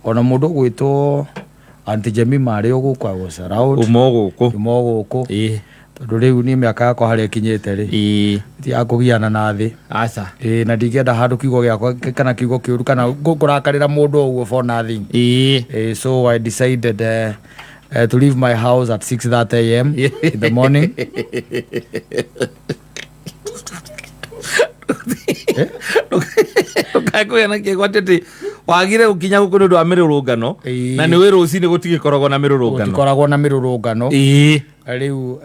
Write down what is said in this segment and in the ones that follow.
Ona mũndũ ũgwĩtwo Aunty Jemima arĩ o gũkũ, I was around. Uma o gũkũ. Uma o gũkũ. Tondũ rĩu niĩ mĩaka yakwa harĩa ĩkinyĩte rĩ, ti ya kũgiana na thĩ. Aca. Ĩĩ, na ndingĩenda handũ kiugo gĩakwa kana kiugo kĩũru kana kũrakarĩra mũndũ o ũguo for nothing. Ĩĩ, so I decided to leave my house at 6:30 a.m. in the morning. Ndũkae kũgĩa na kĩgwati atĩ wagire gũkinya gũkũ nĩ ũndũ wa mĩrũrũngano. Na nĩ wĩ rũcinĩ gũtigĩkoragwo na mĩrũrũngano. Gũtikoragwo na mĩrũrũngano. Rĩu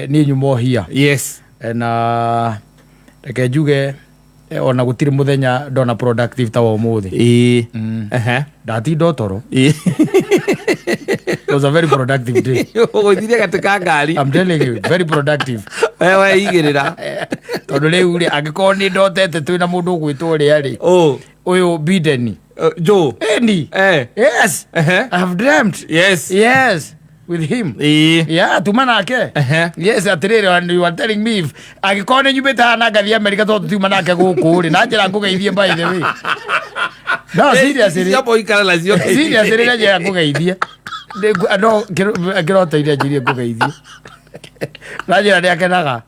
niĩ nyuma ohia. Na reke njuge ona gũtirĩ mũthenya ndona productive ta wa ũmũthĩ. Ndatinda o toro. It was a very productive day. Ũgũithirie gatĩ ka ngari. I'm telling you, very productive. We weigĩrĩra. Tondũ rĩu rĩ, angĩkorwo nĩ ndotete twĩna mũndũ ũgwĩtwo ũrĩa rĩ, ũyũ Biden. Joe. Eni. Yes. I have dreamt. Yes. With him. Yeah, tuma nake. Yes, atĩrĩrĩ, and you are telling me if angĩkorwo nĩ nyumĩte haha na ngathiĩ America tondũ tutiuma nake gũkũ rĩ, na njĩra ngũgeithie by the way. No, seriously. Ciamba ũikare nacio. Seriously, na njĩra ngũgeithie. No, kĩroto-inĩ anjĩrire ngũgeithie. Na njĩra nĩ akenaga.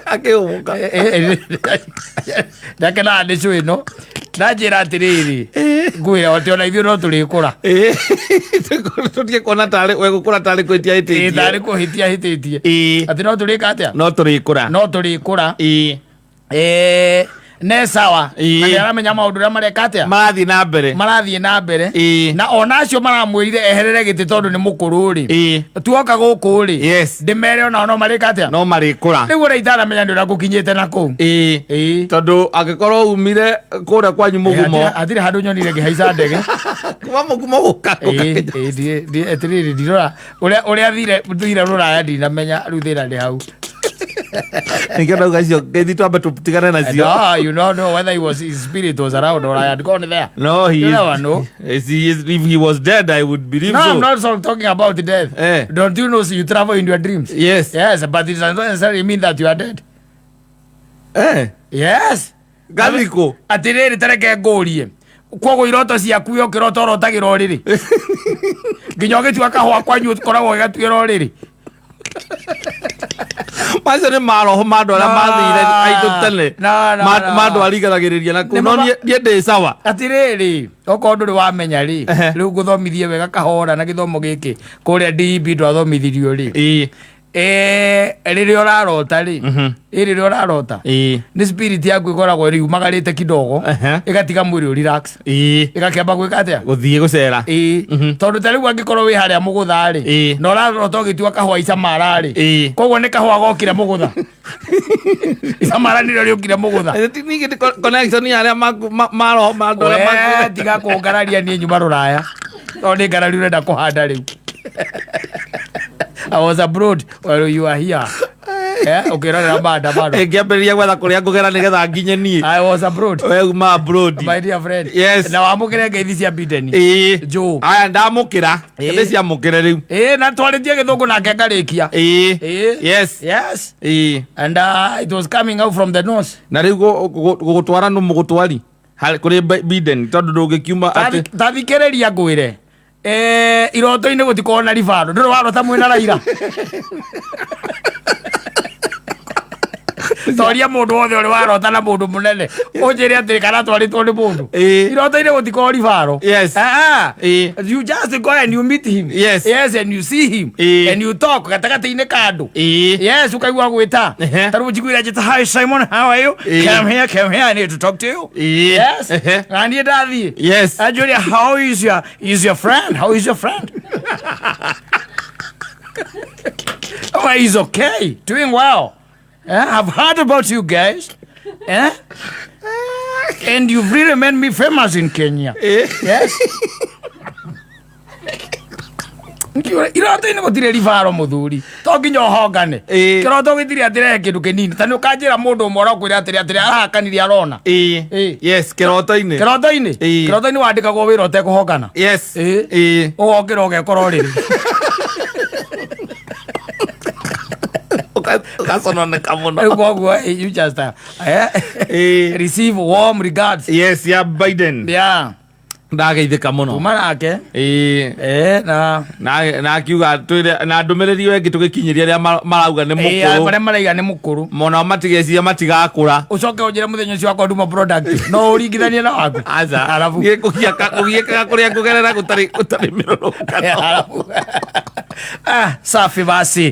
Akĩhũmũka. Nĩ akenaga nĩ cũ ĩno. Na njĩra atĩrĩrĩ, ngwĩra atĩ ona ithuĩ no tũrĩkũra. Tũtige kuona tarĩ we gũkũra tarĩ kwĩtia Ĩĩ, hĩtĩtie. Tarĩ kũhĩtia hĩtĩtie. Atĩ no tũrĩka atĩa? No tũrĩkũra. No tũrĩkũra. Ne sawa. Na nĩ aramenya maũndũ ũrĩa mareka atĩa? Marathiĩ na mbere. Marathiĩ na mbere. Na ona acio maramwĩrire eherere gĩtĩ tondũ nĩ mũkũrũ rĩ. Tuoka gũkũ rĩ. Ndĩmere onao no marĩka atĩa? No marĩkũra. Rĩu ũrĩa itaramenya nĩ ũrĩa ngũkinyĩte na kũu. Tondũ angĩkorwo umire kũrĩa kwanyu mũgumo. Hatirĩ handũ nyonire ngĩhaica ndege. Kuma mũgumo gũka. Atĩrĩrĩ, ndirora ũrĩa thire rũraya ndinamenya rĩu thĩna nĩ hau. Nĩkĩo ndauga icio ngeithi twambe tũtigane nacio. No, you don't know whether he was, his spirit was around or I had gone there. No, he You is, never know. Is he is, if he was dead, I would believe No, so. I'm not so talking about death. Don't you know you travel in your dreams? Yes. Yes, but it does not necessarily mean that you are dead. Yes. Gathiko. Atĩrĩrĩ, tareke ngũrie. Koguo iroto ciaku we ũkĩrota ũrotagĩra ũrĩrĩ. Nginya ũgĩtua kahũa kwanyu ũkoragwo ũgĩgatuĩra ũrĩrĩ. Macio nĩ maroho ma andũ arĩa mathire aitũ tene. No, no, no. Ma andũ arigaragĩrĩria na kũu. Nĩ No niĩ ndĩ sawa. Atĩrĩrĩ, okorwo ndũrĩ wamenya rĩ, rĩu ngũthomithie wega kahora na gĩthomo gĩkĩ kũrĩa DEB ndwathomithirio rĩ. Rĩrĩa ũrarota rĩ, rĩrĩa ũrarota, nĩ spirit yaku ĩkoragwo ĩriumagarĩte kidogo, ĩgatiga mwĩrĩ ũ relax. Ĩgakĩamba gwĩka atĩa? Gũthiĩ gũcera. Tondũ ta rĩu angĩkorwo wĩ harĩa mũgũtha rĩ, na ũrarota ũgĩtua kahũa icamara rĩ, koguo nĩ kahũa gokire mũgũtha. Icamara nĩrĩo rĩũkire mũgũtha. Ningĩ nĩ connection ya arĩa maroho ma andũ arĩa We, makuire. tiga kũngararia niĩ nyuma rũraya. Tondũ nĩ ngarari ũrenda kũhanda rĩu. I was abroad while you are here. Ũkĩrorera maandamano. Ngĩambĩrĩria gwetha kũrĩa ngũgera nĩgetha nginye niĩ. I was abroad. We uma abroad. My dear friend. Yes. Na wamũkĩre ngeithi cia Biden. Joe. Aya ndamũkĩra. Nĩ ciamũkĩre rĩu. Na twarĩtie gĩthũngũ nake ngarĩkia. Yes. Yes. And it was coming out from the nose. Na rĩu gũgũtwara nũ mũgũtwari? Harĩ kũrĩ Biden tondũ ndũngĩkiuma atĩ Tathikĩrĩria ngwĩre. Iroto-inĩ gũtikoragwo na ribaro. Ndũrĩ warota mwĩna Raila. Toria mũndũ wothe ũrĩ warota na mũndũ mũnene. Ũnjĩre atĩrĩ kana twarĩtwo nĩ mũndũ. Iroto-inĩ gũtikoragwo ribaro. Yes. You just go and you meet him. Yes. Yes, and you see him. And you talk gatagatĩ-inĩ ka andũ. Yes, ũkaigua gwĩta. Ta rĩu njiguire njĩta, hi Simon, how are you? Come here, come here, I need to talk to you. Yes. Na niĩ ndathiĩ. Yes. Anjũria, how is your friend? How is your friend? Oh, he's okay, doing well. I've heard about you guys. And you've really made me famous in Kenya. Yes. Iroto-inĩ gũtirĩ ribaro mũthuri, to nginya ũhongane. Kĩroto gĩtirĩ atĩrehe kĩndũ kĩnini, ta nĩ ũkanjĩra mũndũ ũmwe ũrakwĩra atĩrĩ atĩrĩ arahakanirie arona. Yes, kĩroto-inĩ. Kĩroto-inĩ? Kĩroto-inĩ wandĩkagwo wĩra ũtekũhongana. Yes. Ũgokĩra ũgekora ũrĩrĩ. Ũgacononeka mũno. Rĩu koguo, you just receive warm regards. Yes, ya Biden. Yeah. Ndageithĩka mũno. Tuma nake. Ĩĩ. Na Na akiuga twĩre na ndũmĩrĩri ĩyo ĩngĩ tũgĩkinyĩria arĩa marauga nĩ mũkũrũ. Arĩa maraiga nĩ mũkũrũ. Monao matigeciria matigakũra. Ũcoke ũnjĩre mũthenya ũcio wakwa nduma product no ũringithanie na waku. Aca. Arabu. Niĩ kũgiĩkaga kũrĩa ngũgerera gũtarĩ mĩrũrũngano. Arabu. Ah, safi basi.